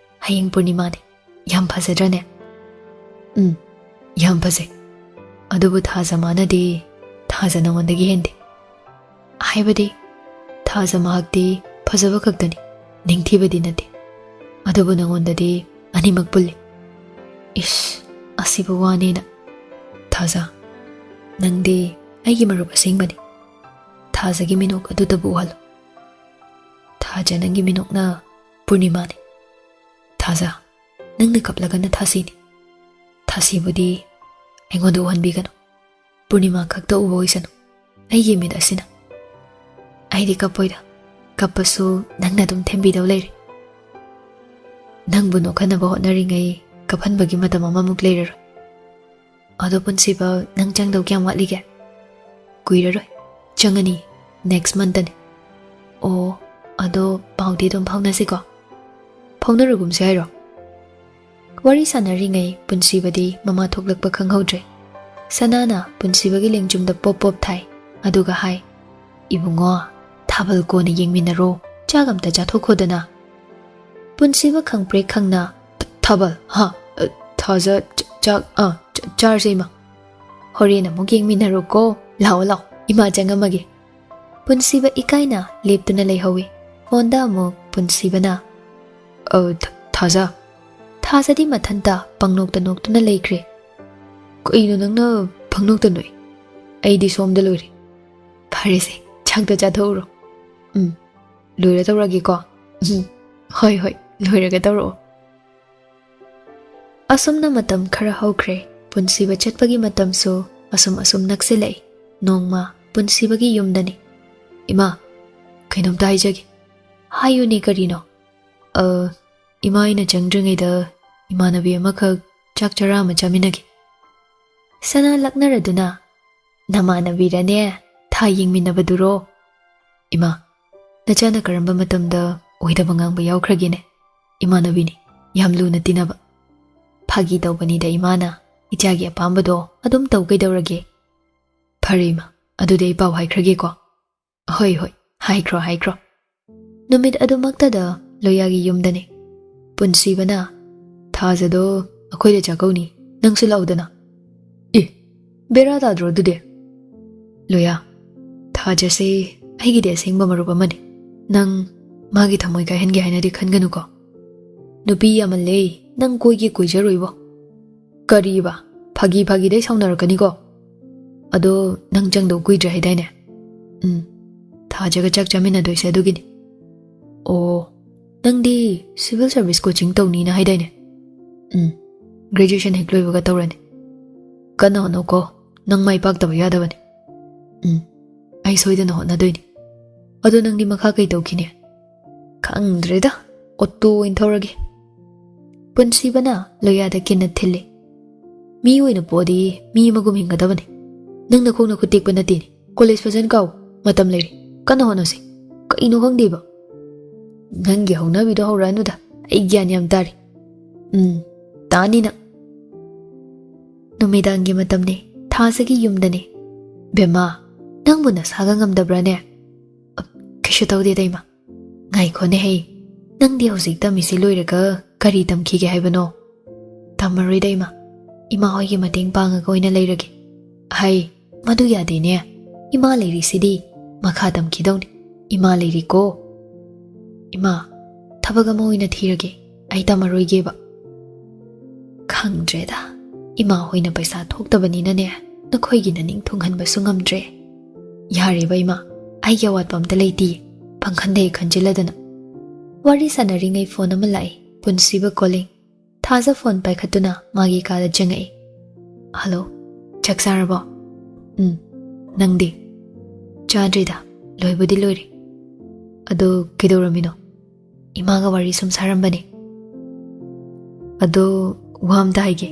ꯍꯌꯦꯡ ꯄꯨꯔꯅꯤꯃꯥꯅꯤ꯫" "ꯌꯥꯝ ꯐꯖꯗ꯭ꯔꯅꯦ?" "ꯎꯝ, ꯌꯥꯝ ꯐꯖꯩ꯫ ꯑꯗꯨꯕꯨ ꯊꯥꯖ ꯃꯥꯅꯗꯤ, ꯊꯥꯖ ꯅꯉꯣꯟꯗꯒꯤ ꯍꯦꯟꯗꯦ꯫ ꯍꯥꯏꯕꯗꯤ, ꯊꯥꯖ ꯃꯍꯥꯛꯇꯤ ꯐꯖꯕ ꯈꯛꯇꯅꯤ, ꯅꯤꯡꯊꯤꯕꯗꯤ ꯅꯠꯇꯦ꯫ ꯑꯗꯨꯕꯨ ꯅꯉꯣꯟꯗꯗꯤ ꯑꯅꯤꯃꯛ ꯄꯨꯜꯂꯤ꯫" "ꯏꯁ, ꯑꯁꯤꯕꯨ ꯋꯥꯅꯦꯅ꯫" "ꯊꯥꯖ, ꯅꯪꯗꯤ ꯑꯩꯒꯤ ꯃꯔꯨꯞ ꯑꯁꯦꯡꯕꯅꯤ꯫ ꯊꯥꯖꯒꯤ ꯃꯤꯅꯣꯛ ꯑꯗꯨꯇꯕꯨ ꯎꯍꯜꯂꯨ꯫ ꯊꯥꯖ, ꯅꯪꯒꯤ ꯃꯤꯅꯣꯛꯅ ꯄꯨꯔꯅꯤꯃꯥꯅꯤ꯫ ꯊꯥꯖ, ꯅꯪꯅ ꯀꯞꯂꯒꯅ ꯊꯥꯁꯤꯅꯤ꯫ ꯊꯥꯁꯤꯕꯨꯗꯤ ꯑꯩꯉꯣꯟꯗ ꯎꯍꯟꯕꯤꯒꯅꯨ꯫ ꯄꯨꯔꯅꯤꯃꯥ ꯈꯛꯇ ꯎꯕ ꯑꯣꯏꯁꯅꯨ ꯑꯩꯒꯤ ꯃꯤꯠ ꯑꯁꯤꯅ꯫" "ꯑꯩꯗꯤ ꯀꯞꯄꯣꯏꯗ꯫ ꯀꯞꯄꯁꯨ ꯅꯪꯅ ꯑꯗꯨꯝ ꯊꯦꯝꯕꯤꯗꯧ ꯂꯩꯔꯦ꯫ ꯅꯪꯕꯨ ꯅꯣꯛꯍꯟꯅꯕ ꯍꯣꯠꯅꯔꯤꯉꯩ ꯀꯞꯍꯟꯕꯒꯤ ꯃꯇꯝ ꯑꯃꯃꯨꯛ ꯂꯩꯔꯔꯣꯏ꯫ ꯑꯗꯣ ꯄꯨꯟꯁꯤꯕ, ꯅꯪ ꯆꯪꯗꯧ ꯀꯌꯥꯝ ꯋꯥꯠꯂꯤꯒꯦ?" "ꯀꯨꯏꯔꯔꯣꯏ꯫ ꯆꯪꯉꯅꯤ꯫ Next monthꯇꯅꯤ꯫" "ꯑꯣ, ꯑꯗꯣ ꯄꯥꯎꯗꯤ ꯑꯗꯨꯝ ꯐꯥꯎꯅꯁꯤꯀꯣ꯫" "ꯐꯥꯎꯅꯔꯒꯨꯝꯁꯤ ꯍꯥꯏꯔꯣ?" ꯋꯥꯔꯤ ꯁꯥꯟꯅꯔꯤꯉꯩ ꯄꯨꯟꯁꯤꯕꯗꯤ ꯃꯃꯥ ꯊꯣꯛꯂꯛꯄ ꯈꯪꯍꯧꯗ꯭ꯔꯦ꯫ ꯁꯅꯥꯅ ꯄꯨꯟꯁꯤꯕꯒꯤ ꯂꯦꯡꯖꯨꯝꯗ ꯄꯣꯞ ꯄꯣꯞ ꯊꯥꯏ, ꯑꯗꯨꯒ ꯍꯥꯏ, "ꯏꯕꯨꯡꯉꯣ, ꯊꯥꯕꯜ ꯀꯣꯟꯅ ꯌꯦꯡꯃꯤꯟꯅꯔꯣ, ꯆꯥꯛ ꯑꯝꯇ ꯆꯥꯊꯣꯛꯈꯣꯗꯅ꯫" ꯄꯨꯟꯁꯤꯕ ꯈꯪꯄ꯭ꯔꯦꯛ ꯈꯪꯅ, "ꯊ-, ꯊꯥꯕꯜ? ꯍꯥ? ꯑ, ꯊꯥꯖ, ꯆ-, ꯆꯥꯛ, ꯑ, ꯆ-, ꯆꯥꯔꯁꯦ ꯏꯃꯥ꯫ ꯍꯣꯔꯦꯟ ꯑꯃꯨꯛ ꯌꯦꯡꯃꯤꯟꯅꯔꯣꯀꯣ꯫ ꯂꯥꯛꯑꯣ, ꯂꯥꯛꯑꯣ, ꯏꯃꯥ ꯆꯪꯉꯝꯃꯒꯦ꯫" ꯄꯨꯟꯁꯤꯕ ꯏꯀꯥꯏꯅ ꯂꯦꯞꯇꯨꯅ ꯂꯩꯍꯧꯏ꯫ ꯐꯣꯟꯗ ꯑꯃꯨꯛ ꯄꯨꯟꯁꯤꯕꯅ, "ꯑ, ꯊ-, ꯊꯥꯖ?" ꯊꯥꯖꯗꯤ ꯃꯊꯟꯇ ꯄꯪꯅꯣꯛꯇ ꯅꯣꯛꯇꯨꯅ ꯂꯩꯈ꯭ꯔꯦ꯫ "ꯀꯩꯅꯣ ꯅꯪꯅ ꯄꯪꯅꯣꯛꯇ ꯅꯣꯛꯏ? ꯑꯩꯗꯤ ꯁꯣꯝꯗ ꯂꯣꯏꯔꯦ꯫" "ꯐꯔꯦꯁꯦ, ꯆꯥꯛꯇꯣ ꯆꯥꯊꯣꯛꯎꯔꯣ꯫" "ꯎꯝ, ꯂꯣꯏꯔ ꯇꯧꯔꯒꯦꯀꯣ꯫" "ꯎꯝ, ꯍꯣꯏ, ꯍꯣꯏ, ꯂꯣꯏꯔꯒ ꯇꯧꯔꯛꯑꯣ꯫" ꯑꯁꯨꯝꯅ ꯃꯇꯝ ꯈꯔ ꯍꯧꯈ꯭ꯔꯦ꯫ ꯄꯨꯟꯁꯤꯕ ꯆꯠꯄꯒꯤ ꯃꯇꯝꯁꯨ ꯑꯁꯨꯝ ꯑꯁꯨꯝ ꯅꯛꯁꯤꯜꯂꯛꯏ꯫ ꯅꯣꯡꯃ ꯄꯨꯟꯁꯤꯕꯒꯤ ꯌꯨꯝꯗꯅꯤ꯫ "ꯏꯃꯥ, ꯀꯩꯅꯣꯝꯇ ꯍꯥꯏꯖꯒꯦ꯫" "ꯍꯥꯏꯌꯨꯅꯦ, ꯀꯔꯤꯅꯣ?" "ꯑ, ꯏꯃꯥ, ꯑꯩꯅ ꯆꯪꯗ꯭ꯔꯤꯉꯩꯗ ꯏꯃꯥꯟꯅꯕꯤ ꯑꯃꯈꯛ ꯆꯥꯛ ꯆꯔꯥ ꯑꯃ ꯆꯥꯃꯤꯟꯅꯒꯦ꯫ ꯁꯅꯥ ꯂꯛꯅꯔꯗꯨꯅ, "ꯅꯃꯥꯟꯅꯕꯤꯔꯅꯦ? ꯊꯥ ꯌꯦꯡꯃꯤꯟꯅꯕꯗꯨꯔꯣ?" "ꯏꯃꯥ, ꯅꯆꯥꯅ ꯀꯔꯝꯕ ꯃꯇꯝꯗ ꯑꯣꯏꯗꯕ ꯉꯥꯡꯕ ꯌꯥꯎꯈ꯭ꯔꯒꯦꯅꯦ? ꯏꯃꯥꯟꯅꯕꯤꯅꯤ, ꯌꯥꯝ ꯂꯨꯅ ꯇꯤꯟꯅꯕ꯫" "ꯐꯥꯒꯤ ꯇꯧꯕꯅꯤꯗ ꯏꯃꯥꯅ, ꯏꯆꯥꯒꯤ ꯑꯄꯥꯝꯕꯗꯣ ꯑꯗꯨꯝ ꯇꯧ ꯀꯩꯗꯧꯔꯒꯦ?" "ꯐꯔꯦ ꯏꯃꯥ, ꯑꯗꯨꯗꯤ ꯑꯩ ꯄꯥꯎ ꯍꯥꯏꯈ꯭ꯔꯒꯦꯀꯣ꯫" "ꯍꯣꯏ ꯍꯣꯏ, ꯍꯥꯏꯈ꯭ꯔꯣ ꯍꯥꯏꯈ꯭ꯔꯣ꯫" ꯅꯨꯃꯤꯠ ꯑꯗꯨꯃꯛꯇꯗ ꯂꯣꯌꯥꯒꯤ ꯌꯨꯝꯗꯅꯤ꯫ ꯄꯨꯟꯁꯤꯕꯅ, "ꯊꯥꯖꯗꯣ ꯑꯩꯈꯣꯏꯗ ꯆꯥꯛꯀꯧꯅꯤ, ꯅꯪꯁꯨ ꯂꯥꯛꯎꯗꯅ꯫" "ꯑꯦ, ꯕꯦꯔꯥ ꯇꯥꯗ꯭ꯔꯣ ꯑꯗꯨꯗꯤ?" "ꯂꯣꯌꯥ, ꯊꯥꯖꯁꯦ ꯑꯩꯒꯤꯗꯤ ꯑꯁꯦꯡꯕ ꯃꯔꯨꯞ ꯑꯃꯅꯤ꯫ ꯅꯪ ꯃꯥꯒꯤ ꯊꯃꯣꯏ ꯀꯥꯏꯍꯟꯒꯦ ꯍꯥꯏꯅꯗꯤ ꯈꯟꯒꯅꯨꯀꯣ꯫ ꯅꯨꯄꯤ ꯌꯥꯝꯃꯜꯂꯦ, ꯅꯪ ꯀꯣꯏꯒꯦ ꯀꯣꯏꯖꯔꯣꯏꯕꯣ꯫" "ꯀꯔꯤꯕ? ꯐꯥꯒꯤ ꯐꯥꯒꯤꯗꯩ ꯁꯥꯎꯅꯔꯛꯀꯅꯤꯀꯣ꯫" "ꯑꯗꯣ ꯅꯪ ꯆꯪꯗꯧ ꯀꯨꯏꯗ꯭ꯔꯦ ꯍꯥꯏꯗꯥꯏꯅꯦ?" "ꯎꯝ, ꯊꯥꯖꯒ ꯆꯥꯛ ꯆꯥꯃꯤꯟꯅꯗꯣꯏꯁꯦ ꯑꯗꯨꯒꯤꯅꯤ꯫" "ꯑꯣ, ꯅꯪꯗꯤ civil service coaching ꯇꯧꯅꯤꯅ ꯍꯥꯏꯗꯥꯏꯅꯦ?" "ꯎꯝ, graduation ꯍꯦꯛ ꯂꯣꯏꯕꯒ ꯇꯧꯔꯅꯤ꯫" "ꯀꯟꯅ ꯍꯣꯠꯅꯧꯀꯣ, ꯅꯪ ꯃꯥꯏ ꯄꯥꯛꯇꯕ ꯌꯥꯗꯕꯅꯤ꯫" "ꯎꯝ, ꯑꯩ ꯁꯣꯏꯗꯅ ꯍꯣꯠꯅꯗꯣꯏꯅꯤ꯫" "ꯑꯗꯣ ꯅꯪꯗꯤ ꯃꯈꯥ ꯀꯩ ꯇꯧꯈꯤꯅꯤ?" "ꯈꯪꯗ꯭ꯔꯦꯗ, ꯑꯣꯇꯣ ꯑꯣꯏꯅ ꯊꯧꯔꯒꯦ꯫" ꯄꯨꯟꯁꯤꯕꯅ ꯂꯣꯌꯥꯗ ꯀꯤꯟꯅ ꯊꯤꯜꯂꯤ꯫ "ꯃꯤ ꯑꯣꯏꯅ ꯄꯣꯛꯑꯗꯤ ꯃꯤ ꯑꯃꯒꯨꯝ ꯍꯤꯡꯒꯗꯕꯅꯤ꯫ ꯅꯪ ꯅꯈꯣꯡ ꯅꯈꯨꯠ ꯇꯦꯛꯄ ꯅꯠꯇꯦꯅꯦ꯫ ꯀꯣꯂꯦꯖ ꯐꯖꯅ ꯀꯥꯎ, ꯃꯇꯝ ꯂꯩꯔꯤ꯫ ꯀꯟꯅ ꯍꯣꯠꯅꯁꯤ꯫ ꯀꯩꯅꯣ ꯈꯪꯗꯦꯕ꯫ ꯅꯪꯒꯤ ꯍꯧꯅꯕꯤꯗꯣ ꯍꯧꯔꯛꯑꯅꯨꯗ, ꯑꯩ ꯒ꯭ꯌꯥꯟ ꯌꯥꯝ ꯇꯥꯔꯤ꯫ ꯎꯝ, ꯇꯥꯅꯤ ꯅꯪ꯫" ꯅꯨꯃꯤꯗꯥꯡꯒꯤ ꯃꯇꯝꯅꯤ, ꯊꯥꯖꯒꯤ ꯌꯨꯝꯗꯅꯤ꯫ "ꯕꯦꯝꯃ, ꯅꯪꯕꯨ ꯅꯁꯥꯒ ꯉꯝꯗꯕ꯭ꯔꯥꯅꯦ?" "ꯑ, ꯀꯩꯁꯨ ꯇꯧꯗꯦꯗ ꯏꯃꯥ꯫" "ꯉꯥꯏꯈꯣꯅꯦ ꯍꯩ, ꯅꯪꯗꯤ ꯍꯧꯖꯤꯛ ꯇꯝꯃꯤꯁꯤ ꯂꯣꯏꯔꯒ ꯀꯔꯤ ꯇꯝꯈꯤꯒꯦ ꯍꯥꯏꯕꯅꯣ?" "ꯇꯝꯃꯔꯣꯏꯗ ꯏꯃꯥ, ꯏꯃꯥ ꯍꯣꯏꯒꯤ ꯃꯇꯦꯡ ꯄꯥꯡꯉꯒ ꯑꯣꯏꯅ ꯂꯩꯔꯒꯦ꯫" "ꯍꯩ, ꯃꯗꯨ ꯌꯥꯗꯦꯅꯦ, ꯏꯃꯥ ꯂꯩꯔꯤꯁꯤꯗꯤ, ꯃꯈꯥ ꯇꯝꯈꯤꯗꯧꯅꯤ, ꯏꯃꯥ ꯂꯩꯔꯤꯀꯣ꯫" "ꯏꯃꯥ, ꯊꯕꯛ ꯑꯃ ꯑꯣꯏꯅ ꯊꯤꯔꯒꯦ, ꯑꯩ ꯇꯝꯃꯔꯣꯏꯒꯦꯕ꯫" "ꯈꯪꯗ꯭ꯔꯦꯗ, ꯏꯃꯥ ꯍꯣꯏꯅ ꯄꯩꯁꯥ ꯊꯣꯛꯇꯕꯅꯤꯅꯅꯦ, ꯅꯈꯣꯏꯒꯤ ꯅꯅꯤꯡ ꯊꯨꯡꯍꯟꯕꯁꯨ ꯉꯝꯗ꯭ꯔꯦ꯫" "ꯌꯥꯔꯦꯕ ꯏꯃꯥ, ꯑꯩꯒꯤ ꯑꯋꯥꯠꯄ ꯑꯝꯇ ꯂꯩꯇꯤꯌꯦ꯫" ꯄꯥꯡꯈꯟꯗ ꯍꯦꯛ ꯈꯟꯖꯤꯜꯂꯗꯅ꯫ ꯋꯥꯔꯤ ꯁꯥꯟꯅꯔꯤꯉꯩ ꯐꯣꯟ ꯑꯃ ꯂꯥꯛꯏ꯫ ꯄꯨꯟꯁꯤꯕ calling꯫ ꯊꯥꯖ ꯐꯣꯟ ꯄꯥꯏꯈꯠꯇꯨꯅ ꯃꯥꯒꯤ ꯀꯥꯗ ꯆꯪꯉꯛꯏ꯫ "ꯍꯜꯂꯣ, ꯆꯥꯛ ꯆꯥꯔꯕꯣ?" "ꯎꯝ, ꯅꯪꯗꯤ?" "ꯆꯥꯗ꯭ꯔꯤꯗ, ꯂꯣꯏꯕꯨꯗꯤ ꯂꯣꯏꯔꯦ꯫" "ꯑꯗꯣ ꯀꯩꯗꯧꯔꯝꯃꯤꯅꯣ?" "ꯏꯃꯥꯒ ꯋꯥꯔꯤ ꯁꯨꯝ ꯁꯥꯔꯝꯕꯅꯦ꯫" ꯑꯗꯣ, ꯋꯥ ꯑꯝꯇ ꯍꯥꯏꯒꯦ꯫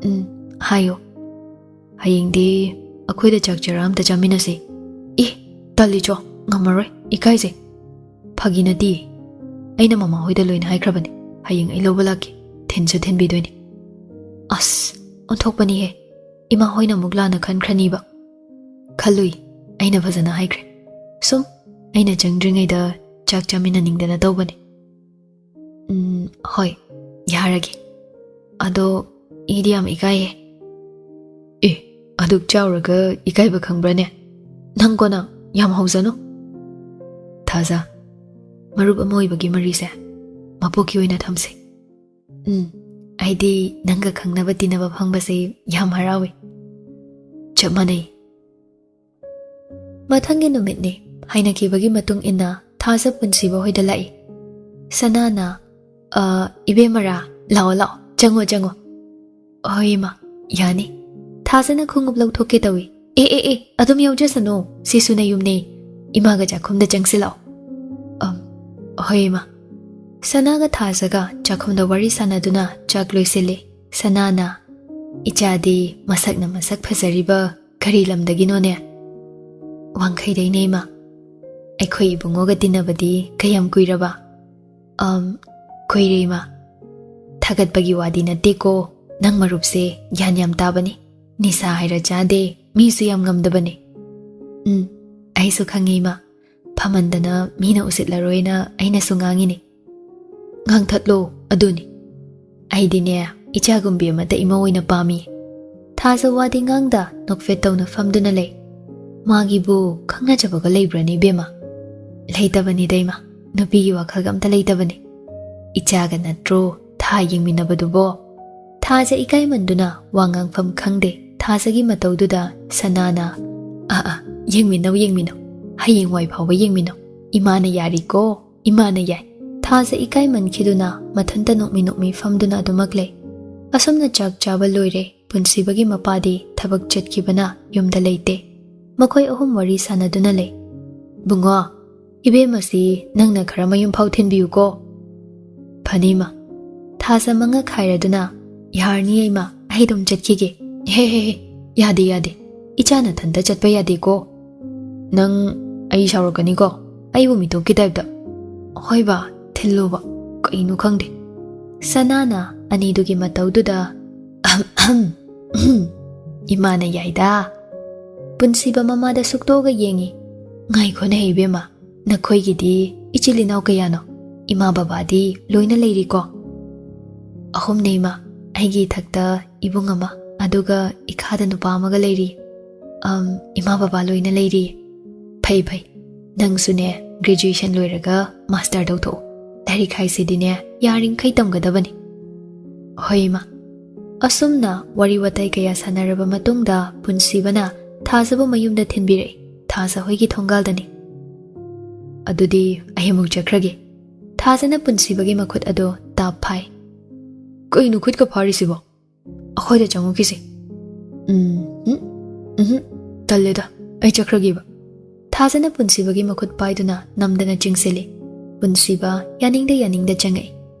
ꯎꯝ, ꯍꯥꯏꯌꯣ꯫ ꯍꯌꯦꯡꯗꯤ ꯑꯩꯈꯣꯏꯗ ꯆꯥꯛ ꯆꯔꯥ ꯑꯝꯇ ꯆꯥꯃꯤꯟꯅꯁꯤ꯫ ꯑꯦ, ꯇꯜꯂꯤꯆꯣ, ꯉꯝꯃꯔꯣꯏ, ꯏꯀꯥꯏꯖꯩ꯫ ꯐꯥꯒꯤ ꯅꯠꯇꯤꯌꯦ, ꯑꯩꯅ ꯃꯃꯥ ꯍꯣꯏꯗ ꯂꯣꯏꯅ ꯍꯥꯏꯈ꯭ꯔꯕꯅꯦ꯫ ꯍꯌꯦꯡ ꯑꯩ ꯂꯧꯕ ꯂꯥꯛꯀꯦ, ꯊꯤꯟꯁꯨ ꯊꯤꯟꯕꯤꯗꯣꯏꯅꯦ꯫ ꯑꯁ, ꯑꯣꯟꯊꯣꯛꯄꯅꯤꯍꯦ, ꯏꯃꯥ ꯍꯣꯏꯅ ꯑꯃꯨꯛ ꯂꯥꯟꯅ ꯈꯟꯈ꯭ꯔꯅꯤꯕ꯫ ꯈꯜꯂꯨꯏ, ꯑꯩꯅ ꯐꯖꯅ ꯍꯥꯏꯈ꯭ꯔꯦ꯫ ꯁꯨꯝ ꯑꯩꯅ ꯆꯪꯗ꯭ꯔꯤꯉꯩꯗ ꯆꯥꯛ ꯆꯥꯃꯤꯟꯅꯅꯤꯡꯗꯅ ꯇꯧꯕꯅꯦ꯫ ꯎꯝ, ꯍꯣꯏ, ꯌꯥꯔꯒꯦ꯫ ꯑꯗꯣ ꯑꯩꯗꯤ ꯌꯥꯝ ꯏꯀꯥꯏꯌꯦ꯫ ꯑꯦ, ꯑꯗꯨꯛ ꯆꯥꯎꯔꯒ ꯏꯀꯥꯏꯕ ꯈꯪꯕ꯭ꯔꯅꯦ? ꯅꯪ ꯀꯣꯟꯅ ꯌꯥꯝ ꯍꯧꯖꯅꯨ꯫ ꯊꯥꯖ, ꯃꯔꯨꯞ ꯑꯃ ꯑꯣꯏꯕꯒꯤ ꯃꯔꯤꯁꯦ ꯃꯄꯣꯛꯀꯤ ꯑꯣꯏꯅ ꯊꯝꯁꯦ꯫ ꯎꯝ, ꯑꯩꯗꯤ ꯅꯪꯒ ꯈꯪꯅꯕ ꯇꯤꯟꯅꯕ ꯐꯪꯕꯁꯦ ꯌꯥꯝ ꯍꯔꯥꯎꯋꯦ꯫ ꯆꯞ ꯃꯥꯟꯅꯩ꯫ ꯃꯊꯪꯒꯤ ꯅꯨꯃꯤꯠꯅꯤ꯫ ꯍꯥꯏꯅꯈꯤꯕꯒꯤ ꯃꯇꯨꯡ ꯏꯟꯅ ꯊꯥꯖ ꯄꯨꯟꯁꯤꯕ ꯍꯣꯏꯗ ꯂꯥꯛꯏ꯫ ꯁꯅꯥꯅ, "ꯑ, ꯏꯕꯦꯝꯃꯔꯥ, ꯂꯥꯛꯑꯣ, ꯂꯥꯛꯑꯣ, ꯆꯪꯉꯣ, ꯆꯪꯉꯣ꯫" "ꯍꯣꯏ, ꯏꯃꯥ, ꯌꯥꯅꯤ꯫" ꯊꯥꯖꯅ ꯈꯣꯡꯎꯞ ꯂꯧꯊꯣꯛꯀꯦ ꯇꯧꯏ꯫ "ꯑꯦ, ꯑꯦ, ꯑꯦ, ꯑꯗꯨꯝ ꯌꯥꯎꯖꯁꯅꯨ, ꯁꯤꯁꯨ ꯅꯌꯨꯝꯅꯦ꯫ ꯏꯃꯥꯒ ꯆꯥꯛꯈꯨꯝꯗ ꯆꯪꯁꯤꯜꯂꯛꯑꯣ꯫" "ꯑꯝ, ꯍꯣꯏ, ꯏꯃꯥ꯫" ꯁꯅꯥꯒ ꯊꯥꯖꯒ ꯆꯥꯛꯈꯨꯝꯗ ꯋꯥꯔꯤ ꯁꯥꯟꯅꯗꯨꯅ ꯆꯥꯛ ꯂꯣꯏꯁꯤꯜꯂꯤ꯫ ꯁꯅꯥꯅ, "ꯏꯆꯥꯗꯤ ꯃꯁꯛꯅ ꯃꯁꯛ ꯐꯖꯔꯤꯕ ꯀꯔꯤ ꯂꯝꯗꯒꯤꯅꯣꯅꯦ?" "ꯋꯥꯡꯈꯩꯗꯩꯅꯦ, ꯏꯃꯥ꯫" "ꯑꯩꯈꯣꯏ ꯏꯕꯨꯡꯉꯣꯒ ꯇꯤꯟꯅꯕꯗꯤ ꯀꯌꯥꯝ ꯀꯨꯏꯔꯕ?" "ꯑꯝ, ꯀꯨꯏꯔꯦ, ꯏꯃꯥ꯫" "ꯊꯥꯒꯠꯄꯒꯤ ꯋꯥꯗꯤ ꯅꯠꯇꯦꯀꯣ, ꯅꯪ ꯃꯔꯨꯞꯁꯦ ꯒ꯭ꯌꯥꯟ ꯌꯥꯝ ꯇꯥꯕꯅꯤ꯫ ꯅꯤꯁꯥ ꯍꯥꯏꯔ ꯆꯥꯗꯦ, ꯃꯤꯁꯨ ꯌꯥꯝ ꯉꯝꯗꯕꯅꯤ꯫" "ꯎꯝ, ꯑꯩꯁꯨ ꯈꯪꯉꯦ, ꯏꯃꯥ꯫ ꯐꯃꯟꯗꯅ ꯃꯤꯅ ꯎꯁꯤꯠꯂꯔꯣꯏꯅ ꯑꯩꯅꯁꯨ ꯉꯥꯡꯉꯤꯅꯤ꯫" "ꯉꯥꯡꯊꯠꯂꯣ, ꯑꯗꯨꯅꯤ꯫ ꯑꯩꯗꯤꯅꯦ, ꯏꯆꯥꯒꯨꯝꯕꯤ ꯑꯃꯗ ꯏꯃꯧ ꯑꯣꯏꯅ ꯄꯥꯝꯃꯤ꯫" ꯊꯥꯖ ꯋꯥꯗꯤ ꯉꯥꯡꯗ ꯅꯣꯛꯐꯦꯠ ꯇꯧꯅ ꯐꯝꯗꯨꯅ ꯂꯩ꯫ "ꯃꯥꯒꯤꯕꯨ ꯈꯪꯅꯖꯕꯒ ꯂꯩꯕ꯭ꯔꯅꯦ, ꯏꯕꯦꯝꯃ?" "ꯂꯩꯇꯕꯅꯤꯗ, ꯏꯃꯥ꯫ ꯅꯨꯄꯤꯒꯤ ꯋꯥꯈꯜꯒ ꯑꯝꯇ ꯂꯩꯇꯕꯅꯤ꯫ ꯏꯆꯥꯒ ꯅꯠꯇ꯭ꯔꯣ ꯊꯥ ꯌꯦꯡꯃꯤꯟꯅꯕꯗꯨꯕꯣ?" ꯊꯥꯖ ꯏꯀꯥꯏꯃꯟꯗꯨꯅ ꯋꯥ ꯉꯥꯡꯐꯝ ꯈꯪꯗꯦ꯫ ꯊꯥꯖꯒꯤ ꯃꯇꯧꯗꯨꯗ ꯁꯅꯥꯅ, "ꯑꯥ, ꯑꯥ, ꯌꯦꯡꯃꯤꯟꯅꯧ, ꯌꯦꯡꯃꯤꯟꯅꯧ꯫ ꯍꯌꯦꯡꯋꯥꯏ ꯐꯥꯎꯕ ꯌꯦꯡꯃꯤꯟꯅꯧ꯫ ꯏꯃꯥꯅ ꯌꯥꯔꯤꯀꯣ, ꯏꯃꯥꯅ ꯌꯥꯏ꯫" ꯊꯥꯖ ꯏꯀꯥꯏꯃꯟꯈꯤꯗꯨꯅ ꯃꯊꯟꯇ ꯅꯣꯛꯃꯤ ꯅꯣꯛꯃꯤ ꯐꯝꯗꯨꯅ ꯑꯗꯨꯃꯛ ꯂꯩ꯫ ꯑꯁꯨꯝꯅ ꯆꯥꯛ ꯆꯥꯕ ꯂꯣꯏꯔꯦ꯫ ꯄꯨꯟꯁꯤꯕꯒꯤ ꯃꯄꯥꯗꯤ ꯊꯕꯛ ꯆꯠꯈꯤꯕꯅ ꯌꯨꯝꯗ ꯂꯩꯇꯦ꯫ ꯃꯈꯣꯏ ꯑꯍꯨꯝ ꯋꯥꯔꯤ ꯁꯥꯟꯅꯗꯨꯅ ꯂꯩ꯫ "ꯕꯨꯡꯉꯣ, ꯏꯕꯦꯝꯃꯁꯤ ꯅꯪꯅ ꯈꯔ ꯃꯌꯨꯝ ꯐꯥꯎ ꯊꯤꯟꯕꯤꯌꯨꯀꯣ꯫" "ꯐꯅꯤ, ꯏꯃꯥ꯫" ꯊꯥꯖ ꯃꯉꯛ ꯍꯥꯏꯔꯗꯨꯅ, "ꯌꯥꯔꯅꯤꯌꯦ ꯏꯃꯥ, ꯑꯩ ꯑꯗꯨꯝ ꯆꯠꯈꯤꯒꯦ꯫" "ꯍꯦ ꯍꯦ ꯍꯦ, ꯌꯥꯗꯦ ꯌꯥꯗꯦ, ꯏꯆꯥ ꯅꯊꯟꯇ ꯆꯠꯄ ꯌꯥꯗꯦꯀꯣ꯫ ꯅꯪ ꯑꯩ ꯁꯥꯎꯔꯛꯀꯅꯤꯀꯣ, ꯑꯩꯕꯨ ꯃꯤꯇꯣꯞꯀꯤ ꯇꯥꯏꯞꯇ꯫" "ꯍꯣꯏ ꯕꯥ, ꯊꯤꯜꯂꯨꯕ, ꯀꯩꯅꯣ ꯈꯪꯗꯦ꯫" ꯁꯅꯥꯅ ꯑꯅꯤꯗꯨꯒꯤ ꯃꯇꯧꯗꯨꯗ, "ꯑꯍꯝ ꯑꯍꯝ, ꯎꯝ, ꯏꯃꯥꯅ ꯌꯥꯏꯗ꯫" ꯄꯨꯟꯁꯤꯕ ꯃꯃꯥꯗ ꯁꯨꯛꯇꯣꯛꯑꯒ ꯌꯦꯡꯉꯤ꯫ "ꯉꯥꯏꯈꯣꯅꯦ ꯏꯕꯦꯝꯃ, ꯅꯈꯣꯏꯒꯤꯗꯤ ꯏꯆꯤꯜ ꯏꯅꯥꯎ ꯀꯌꯥꯅꯣ? ꯏꯃꯥ ꯕꯕꯥꯗꯤ ꯂꯣꯏꯅ ꯂꯩꯔꯤꯀꯣ?" "ꯑꯍꯨꯝꯅꯦ ꯏꯃꯥ, ꯑꯩꯒꯤ ꯏꯊꯛꯇ ꯏꯕꯨꯡ ꯑꯃ, ꯑꯗꯨꯒ ꯏꯈꯥꯗ ꯅꯨꯄꯥ ꯑꯃꯒ ꯂꯩꯔꯤ꯫ ꯑꯝ, ꯏꯃꯥ ꯕꯕꯥ ꯂꯣꯏꯅ ꯂꯩꯔꯤ꯫" "ꯐꯩ ꯐꯩ, ꯅꯪꯁꯨꯅꯦ graduation ꯂꯣꯏꯔꯒ master ꯇꯧꯊꯣꯛꯎ꯫ ꯂꯥꯏꯔꯤꯛ ꯍꯥꯏꯁꯤꯗꯤꯅꯦ ꯌꯥꯔꯤꯡꯈꯩ ꯇꯝꯒꯗꯕꯅꯤ꯫" "ꯍꯣꯏ ꯏꯃꯥ꯫" ꯑꯁꯨꯝꯅ ꯋꯥꯔꯤ ꯋꯥꯇꯥꯏ ꯀꯌꯥ ꯁꯥꯟꯅꯔꯕ ꯃꯇꯨꯡꯗ ꯄꯨꯟꯁꯤꯕꯅ ꯊꯥꯖꯕꯨ ꯃꯌꯨꯝꯗ ꯊꯤꯟꯕꯤꯔꯛꯏ꯫ ꯊꯥꯖ ꯍꯣꯏꯒꯤ ꯊꯣꯡꯒꯥꯜꯗꯅꯤ꯫ "ꯑꯗꯨꯗꯤ ꯑꯩ ꯑꯃꯨꯛ ꯆꯠꯈ꯭ꯔꯒꯦ꯫" ꯊꯥꯖꯅ ꯄꯨꯟꯁꯤꯕꯒꯤ ꯃꯈꯨꯠ ꯑꯗꯨ ꯇꯥꯞ ꯐꯥꯏ꯫ "ꯀꯩꯅꯣ ꯈꯨꯠꯀ ꯐꯥꯔꯤꯁꯤꯕꯣ? ꯑꯩꯈꯣꯏꯗ ꯆꯪꯉꯨꯈꯤꯁꯦ꯫" "ꯎꯝ, ꯎꯝ, ꯎꯝ, ꯇꯜꯂꯦꯗ, ꯑꯩ ꯆꯠꯈ꯭ꯔꯒꯦꯕ꯫" ꯊꯥꯖꯅ ꯄꯨꯟꯁꯤꯕꯒꯤ ꯃꯈꯨꯠ ꯄꯥꯏꯗꯨꯅ ꯅꯝꯗꯅ ꯆꯤꯡꯁꯤꯜꯂꯤ꯫ ꯄꯨꯟꯁꯤꯕ ꯌꯥꯅꯤꯡꯗ ꯌꯥꯅꯤꯡꯗ ꯆꯪꯉꯛꯏ꯫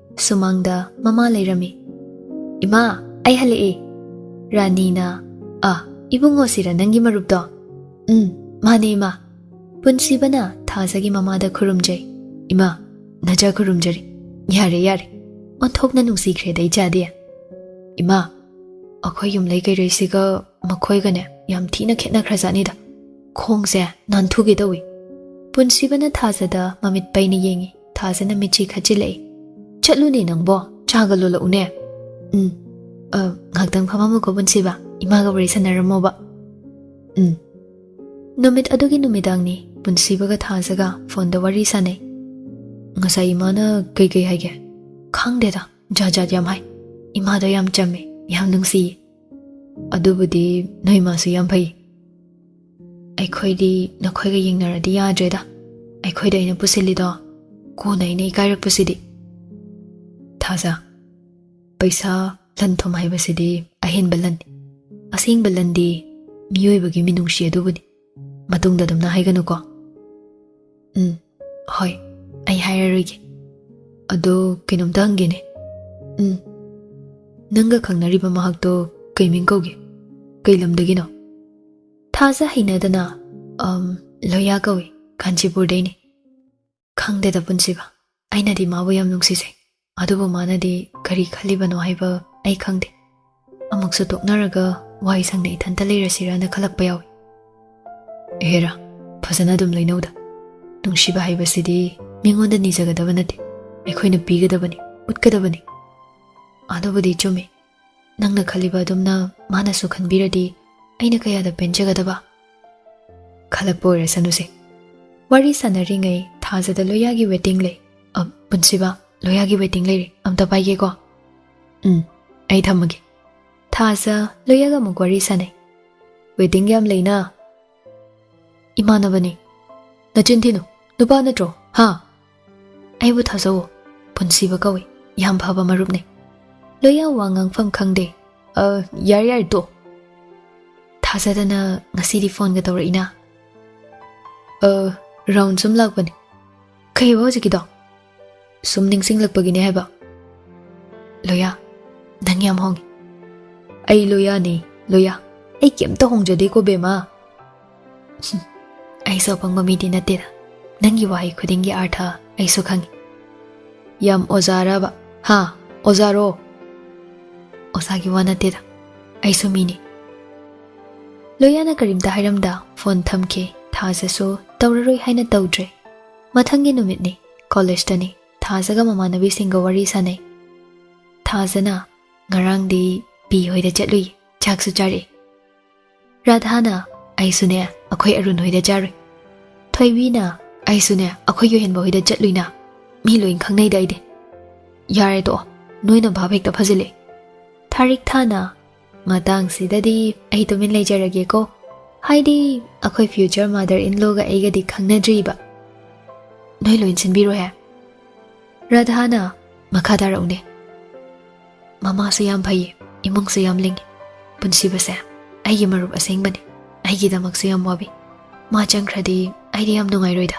ꯁꯨꯃꯥꯡꯗ ꯃꯃꯥ ꯂꯩꯔꯝꯃꯤ꯫ "ꯏꯃꯥ, ꯑꯩ ꯍꯜꯂꯛꯑꯦ꯫" ꯔꯥꯅꯤꯅ, "ꯑ, ꯏꯕꯨꯡꯉꯣꯁꯤꯔ ꯅꯪꯒꯤ ꯃꯔꯨꯞꯇꯣ?" "ꯎꯝ, ꯃꯥꯅꯦ ꯏꯃꯥ꯫" ꯄꯨꯟꯁꯤꯕꯅ ꯊꯥꯖꯒꯤ ꯃꯃꯥꯗ ꯈꯨꯔꯨꯝꯖꯩ꯫ "ꯏꯃꯥ, ꯅꯆꯥ ꯈꯨꯔꯨꯝꯖꯔꯤ꯫ ꯌꯥꯔꯦ, ꯌꯥꯔꯦ꯫ ꯑꯣꯟꯊꯣꯛꯅ ꯅꯨꯡꯁꯤꯈ꯭ꯔꯦꯗ ꯏꯆꯥꯗꯤ꯫" "ꯏꯃꯥ, ꯑꯩꯈꯣꯏ ꯌꯨꯝꯂꯩ ꯀꯩꯔꯩꯁꯤꯒ ꯃꯈꯣꯏꯒꯅꯦ ꯌꯥꯝ ꯊꯤꯅ ꯈꯦꯠꯅꯈ꯭ꯔꯖꯥꯠꯅꯤꯗ꯫ ꯈꯣꯡꯁꯦ ꯅꯥꯟꯊꯨꯒꯦ ꯇꯧꯏ꯫" ꯄꯨꯟꯁꯤꯕꯅ ꯊꯥꯖꯗ ꯃꯃꯤꯠ ꯄꯩꯅ ꯌꯦꯡꯉꯤ꯫ ꯊꯥꯖꯅ ꯃꯤꯠꯆꯤ ꯈꯠꯆꯤꯜꯂꯛꯏ꯫ "ꯆꯠꯂꯨꯅꯦ ꯅꯪꯕꯣ, ꯆꯥꯒ ꯂꯣꯜꯂꯛꯎꯅꯦ꯫" "ꯎꯝ, ꯑ, ꯉꯥꯛꯇꯪ ꯐꯝꯃꯝꯃꯨꯀꯣ ꯄꯨꯟꯁꯤꯕ, ꯏꯃꯥꯒ ꯋꯥꯔꯤ ꯁꯥꯟꯅꯔꯝꯃꯣꯕ꯫" "ꯎꯝ꯫" ꯅꯨꯃꯤꯠ ꯑꯗꯨꯒꯤ ꯅꯨꯃꯤꯗꯥꯡꯅꯤ꯫ ꯄꯨꯟꯁꯤꯕꯒ ꯊꯥꯖꯒ ꯐꯣꯟꯗ ꯋꯥꯔꯤ ꯁꯥꯟꯅꯩ꯫ "ꯉꯁꯥꯏ ꯏꯃꯥꯅ ꯀꯩꯀꯩ ꯍꯥꯏꯒꯦ?" "ꯈꯪꯗꯦꯗ, ꯖꯥꯠ ꯖꯥꯠ ꯌꯥꯝ ꯍꯥꯏ꯫ ꯏꯃꯥꯗꯣ ꯌꯥꯝ ꯆꯝꯃꯦ, ꯌꯥꯝ ꯅꯨꯡꯁꯤꯌꯦ꯫" "ꯑꯗꯨꯕꯨꯗꯤ ꯅꯣꯏ ꯃꯥꯁꯨ ꯌꯥꯝ ꯐꯩ꯫ ꯑꯩꯈꯣꯏꯗꯤ ꯅꯈꯣꯏꯒ ꯌꯦꯡꯅꯔꯗꯤ ꯌꯥꯗ꯭ꯔꯦꯗ꯫ ꯑꯩꯈꯣꯏꯗ ꯑꯩꯅ ꯄꯨꯁꯤꯜꯂꯤꯗꯣ, ꯀꯣꯟꯅ ꯑꯩꯅ ꯏꯀꯥꯏꯔꯛꯄꯁꯤꯗꯤ꯫" "ꯊꯥꯖ, ꯄꯩꯁꯥ, ꯂꯟ ꯊꯨꯝ ꯍꯥꯏꯕꯁꯤꯗꯤ ꯑꯍꯦꯟꯕ ꯂꯟꯅꯤ꯫ ꯑꯁꯦꯡꯕ ꯂꯟꯗꯤ ꯃꯤꯑꯣꯏꯕꯒꯤ ꯃꯤꯅꯨꯡꯁꯤ ꯑꯗꯨꯕꯨꯅꯤ꯫ ꯃꯇꯨꯡꯗ ꯑꯗꯨꯝꯅ ꯍꯥꯏꯒꯅꯨꯀꯣ꯫" "ꯎꯝ, ꯍꯣꯏ, ꯑꯩ ꯍꯥꯏꯔꯔꯣꯏꯒꯦ꯫ ꯑꯗꯣ ꯀꯩꯅꯣꯝꯇ ꯍꯪꯒꯦꯅꯦ, ꯎꯝ꯫ ꯅꯪꯒ ꯈꯪꯅꯔꯤꯕ ꯃꯍꯥꯛꯇꯣ ꯀꯩ ꯃꯤꯡ ꯀꯧꯒꯦ? ꯀꯩ ꯂꯝꯗꯒꯤꯅꯣ? ꯊꯥꯖ ꯍꯩꯅꯗꯅ, "ꯑꯝ, ꯂꯣꯌꯥ ꯀꯧꯏ, ꯀꯥꯟꯆꯤꯄꯨꯔꯗꯩꯅꯤ"꯫ ꯈꯪꯗꯦꯗ ꯄꯨꯟꯁꯤꯕ, ꯑꯩꯅꯗꯤ ꯃꯥꯕꯨ ꯌꯥꯝ ꯅꯨꯡꯁꯤꯖꯩ, ꯑꯗꯨꯕꯨ ꯃꯥꯅꯗꯤ ꯀꯔꯤ ꯈꯜꯂꯤꯕꯅꯣ ꯍꯥꯏꯕ ꯑꯩ ꯈꯪꯗꯦ꯫ ꯑꯃꯨꯛꯁꯨ ꯇꯣꯛꯅꯔꯒ ꯋꯥꯏ ꯁꯪꯅ ꯏꯊꯟꯇ ꯂꯩꯔꯁꯤꯔꯅ ꯈꯜꯂꯛꯄ ꯌꯥꯎꯏ꯫ ꯑꯦꯍꯦꯔꯥ, ꯐꯖꯅ ꯑꯗꯨꯝ ꯂꯩꯅꯧꯗ꯫ ꯅꯨꯡꯁꯤꯕ ꯍꯥꯏꯕꯁꯤꯗꯤ ꯃꯤꯉꯣꯟꯗ ꯅꯤꯖꯒꯗꯕ ꯅꯠꯇꯦ, ꯑꯩꯈꯣꯏꯅ ꯄꯤꯒꯗꯕꯅꯤ, ꯎꯠꯀꯗꯕꯅꯤ꯫ ꯑꯗꯨꯕꯨꯗꯤ ꯆꯨꯝꯃꯤ, ꯅꯪꯅ ꯈꯜꯂꯤꯕ ꯑꯗꯨꯝꯅ ꯃꯥꯅꯁꯨ ꯈꯟꯕꯤꯔꯗꯤ ꯑꯩꯅ ꯀꯌꯥꯗ ꯄꯦꯟꯖꯒꯗꯕ꯫ ꯈꯜꯂꯛꯄ ꯑꯣꯏꯔꯁꯅꯨꯁꯦ꯫ ꯋꯥꯔꯤ ꯁꯥꯟꯅꯔꯤꯉꯩ ꯊꯥꯖꯗ ꯂꯣꯌꯥꯒꯤ waiting ꯂꯩ꯫ ꯑ, ꯄꯨꯟꯁꯤꯕ, ꯂꯣꯌꯥꯒꯤ waiting ꯂꯩꯔꯦ, ꯑꯝꯇ ꯄꯥꯏꯒꯦꯀꯣ꯫ ꯎꯝ, ꯑꯩ ꯊꯝꯃꯒꯦ꯫ ꯊꯥꯖ ꯂꯣꯌꯥꯒ ꯑꯃꯨꯛ ꯋꯥꯔꯤ ꯁꯥꯟꯅꯩ꯫ "Waiting ꯌꯥꯝ ꯂꯩꯅ?" "ꯏꯃꯥꯟꯅꯕꯅꯤ"꯫ "ꯅꯆꯤꯟ ꯊꯤꯅꯨ, ꯅꯨꯄꯥ ꯅꯠꯇ꯭ꯔꯣ? ꯍꯥ?" "ꯑꯩꯕꯨ ꯊꯥꯖꯧꯑꯣ, ꯄꯨꯟꯁꯤꯕ ꯀꯧꯏ, ꯌꯥꯝ ꯐꯕ ꯃꯔꯨꯞꯅꯤ"꯫ ꯂꯣꯌꯥ ꯋꯥ ꯉꯥꯡꯐꯝ ꯈꯪꯗꯦ꯫ "ꯑ, ꯌꯥꯔꯦ ꯌꯥꯔꯦ, ꯇꯣꯛ"꯫ "ꯊꯥꯖꯗꯅ ꯉꯁꯤꯗꯤ ꯐꯣꯟꯒ ꯇꯧꯔꯛꯏꯅ?" "ꯑ, round ꯁꯨꯝ ꯂꯥꯛꯄꯅꯤ"꯫ "ꯀꯩꯕ ꯍꯧꯖꯤꯛꯀꯤꯗꯣ?" "ꯁꯨꯝ ꯅꯤꯡꯁꯤꯡꯂꯛꯄꯒꯤꯅꯦ ꯍꯥꯏꯕ"꯫ "ꯂꯣꯌꯥ, ꯅꯪ ꯌꯥꯝ ꯍꯣꯡꯉꯤ"꯫ "ꯑꯩ ꯂꯣꯌꯥꯅꯤ, ꯂꯣꯌꯥ꯫ ꯑꯩ ꯀꯩꯝꯇ ꯍꯣꯡꯖꯗꯦꯀꯣ ꯕꯦꯝꯃ"꯫ "ꯍꯨꯝ, ꯑꯩꯁꯨ ꯑꯄꯪꯕ ꯃꯤꯗꯤ ꯅꯠꯇꯦꯗ꯫ ꯅꯪꯒꯤ ꯋꯥꯍꯩ ꯈꯨꯗꯤꯡꯒꯤ ꯑꯥꯔꯊ ꯑꯩꯁꯨ ꯈꯪꯉꯤ"꯫ "ꯌꯥꯝ ꯑꯣꯖꯥꯔꯕ? ꯍꯥ? ꯑꯣꯖꯥꯔꯣ?" "ꯑꯣꯖꯥꯒꯤ ꯋꯥ ꯅꯠꯇꯦꯗ, ꯑꯩꯁꯨ ꯃꯤꯅꯤ"꯫ ꯂꯣꯌꯥꯅ ꯀꯔꯤꯝꯇ ꯍꯥꯏꯔꯝꯗ ꯐꯣꯟ ꯊꯝꯈꯤ꯫ ꯊꯥꯖꯁꯨ ꯇꯧꯔꯔꯣꯏ ꯍꯥꯏꯅ ꯇꯧꯗ꯭ꯔꯦ꯫ ꯃꯊꯪꯒꯤ ꯅꯨꯃꯤꯠꯅꯤ, ꯀꯣꯂꯦꯖꯇꯅꯤ꯫ ꯊꯥꯖꯒ ꯃꯃꯥꯟꯅꯕꯤꯁꯤꯡꯒ ꯋꯥꯔꯤ ꯁꯥꯟꯅꯩ꯫ ꯊꯥꯖꯅ, "ꯉꯔꯥꯡꯗꯤ ꯄꯤ ꯍꯣꯏꯗ ꯆꯠꯂꯨꯏ, ꯆꯥꯛꯁꯨ ꯆꯥꯔꯛꯏ"꯫ ꯔꯥꯙꯥꯅ, "ꯑꯩꯁꯨꯅꯦ, ꯑꯩꯈꯣꯏ ꯑꯔꯨꯟ ꯍꯣꯏꯗ ꯆꯥꯔꯨꯏ"꯫ ꯊꯣꯏꯕꯤꯅ, "ꯑꯩꯁꯨꯅꯦ, ꯑꯩꯈꯣꯏ ꯌꯣꯍꯦꯟꯕ ꯍꯣꯏꯗ ꯆꯠꯂꯨꯏꯅ꯫ ꯃꯤ ꯂꯣꯏ ꯈꯪꯅꯩꯗ ꯑꯩꯗꯤ"꯫ "ꯌꯥꯔꯦ ꯇꯣꯛꯑꯣ, ꯅꯣꯏꯅ ꯚꯥꯞ ꯍꯦꯛꯇ ꯐꯖꯤꯜꯂꯦ"꯫ ꯊꯥꯔꯤꯛ ꯊꯥꯅ, "ꯃꯇꯥꯡꯁꯤꯗꯗꯤ ꯑꯩ ꯇꯨꯃꯤꯟ ꯂꯩꯖꯔꯒꯦꯀꯣ꯫ ꯍꯥꯏꯗꯤ ꯑꯩꯈꯣꯏ future mother in lawꯒ ꯑꯩꯒꯗꯤ ꯈꯪꯅꯗ꯭ꯔꯤꯕ"꯫ "ꯅꯣꯏ ꯂꯣꯏ ꯁꯤꯟꯕꯤꯔꯣꯍꯦ"꯫ ꯔꯥꯙꯥꯅ, "ꯃꯈꯥ ꯇꯥꯔꯛꯎꯅꯦ"꯫ "ꯃꯃꯥꯁꯨ ꯌꯥꯝ ꯐꯩꯌꯦ, ꯏꯃꯨꯡꯁꯨ ꯌꯥꯝ ꯂꯤꯡꯉꯤ꯫ ꯄꯨꯟꯁꯤꯕꯁꯦ ꯑꯩꯒꯤ ꯃꯔꯨꯞ ꯑꯁꯦꯡꯕꯅꯤ꯫ ꯑꯩꯒꯤꯗꯃꯛꯁꯨ ꯌꯥꯝ ꯋꯥꯕꯤ꯫ ꯃꯥ ꯆꯪꯈ꯭ꯔꯗꯤ ꯑꯩꯗꯤ ꯌꯥꯝ ꯅꯨꯡꯉꯥꯏꯔꯣꯏꯗ"꯫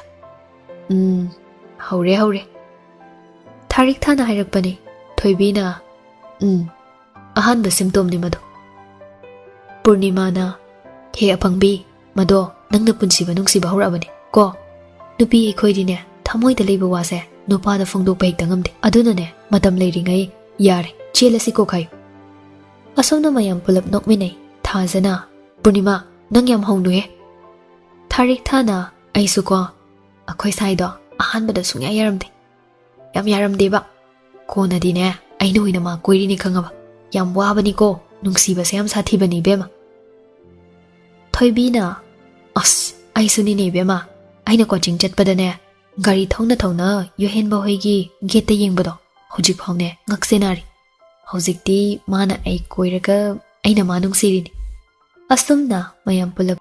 "ꯎꯝ, ꯍꯧꯔꯦ, ꯍꯧꯔꯦ"꯫ ꯊꯥꯔꯤꯛ ꯊꯥꯅ ꯍꯥꯏꯔꯛꯄꯅꯤ, ꯊꯣꯏꯕꯤꯅ, "ꯎꯝ, ꯑꯍꯥꯟꯕ ꯁꯤꯝꯇꯣꯝꯅꯤ ꯃꯗꯣ꯫" ꯄꯨꯔꯅꯤꯃꯥꯅ, "ꯍꯦ ꯑꯄꯪꯕꯤ, ꯃꯗꯣ ꯅꯪꯅ ꯄꯨꯟꯁꯤꯕ ꯅꯨꯡꯁꯤꯕ ꯍꯧꯔꯛꯑꯕꯅꯤ ꯀꯣ꯫ ꯅꯨꯄꯤ ꯑꯩꯈꯣꯏꯗꯤꯅꯦ, ꯊꯃꯣꯏꯗ ꯂꯩꯕ ꯋꯥꯁꯦ ꯅꯨꯄꯥꯗ ꯐꯣꯡꯗꯣꯛꯄ ꯍꯦꯛꯇ ꯉꯝꯗꯦ꯫ ꯑꯗꯨꯅꯅꯦ, ꯃꯇꯝ ꯂꯩꯔꯤꯉꯩ ꯌꯥꯔꯦ, ꯆꯦꯜꯂꯁꯤꯀꯣ ꯈꯥꯏꯌꯨ꯫" ꯑꯁꯣꯝꯅ ꯃꯌꯥꯝ ꯄꯨꯂꯞ ꯅꯣꯛꯃꯤꯟꯅꯩ꯫ ꯊꯥꯖꯅ, "ꯄꯨꯔꯅꯤꯃꯥ, ꯅꯪ ꯌꯥꯝ ꯍꯧꯅꯨꯍꯦ꯫" ꯊꯥꯔꯤꯛ ꯊꯥꯅ, "ꯑꯩꯁꯨꯀꯣ, ꯑꯩꯈꯣꯏ ꯁꯥꯏꯗꯣ ꯑꯍꯥꯟꯕꯗ ꯁꯨꯡꯌꯥ ꯌꯥꯔꯝꯗꯦ꯫ ꯌꯥꯝ ꯌꯥꯔꯝꯗꯦꯕ꯫ ꯀꯣꯟꯅꯗꯤꯅꯦ, ꯑꯩꯅ ꯑꯣꯏꯅ ꯃꯥ ꯀꯣꯏꯔꯤꯅꯦ ꯈꯪꯉꯕ꯫ ꯌꯥꯝ ꯋꯥꯕꯅꯤꯀꯣ, ꯅꯨꯡꯁꯤꯕꯁꯦ ꯌꯥꯝ ꯁꯥꯊꯤꯕꯅꯤ ꯏꯕꯦꯝꯃ꯫" ꯊꯣꯏꯕꯤꯅ, "ꯑꯁ, ꯑꯩꯁꯨꯅꯤꯅꯦ ꯏꯕꯦꯝꯃ, ꯑꯩꯅ ꯀꯣꯆꯤꯡ ꯆꯠꯄꯗꯅꯦ, ꯒꯥꯔꯤ ꯊꯧꯅ ꯊꯧꯅ ꯌꯣꯍꯦꯟꯕ ꯍꯣꯏꯒꯤ ꯒꯦꯠꯇ ꯌꯦꯡꯕꯗꯣ, ꯍꯧꯖꯤꯛꯐꯥꯎꯅꯦ ꯉꯛꯁꯦ ꯅꯥꯔꯤ꯫ ꯍꯧꯖꯤꯛꯇꯤ ꯃꯥꯅ ꯑꯩ ꯀꯣꯏꯔꯒ ꯑꯩꯅ ꯃꯥ ꯅꯨꯡꯁꯤꯔꯤꯅꯤ꯫" ꯑꯁꯨꯝꯅ ꯃꯌꯥꯝ ꯄꯨꯂꯞ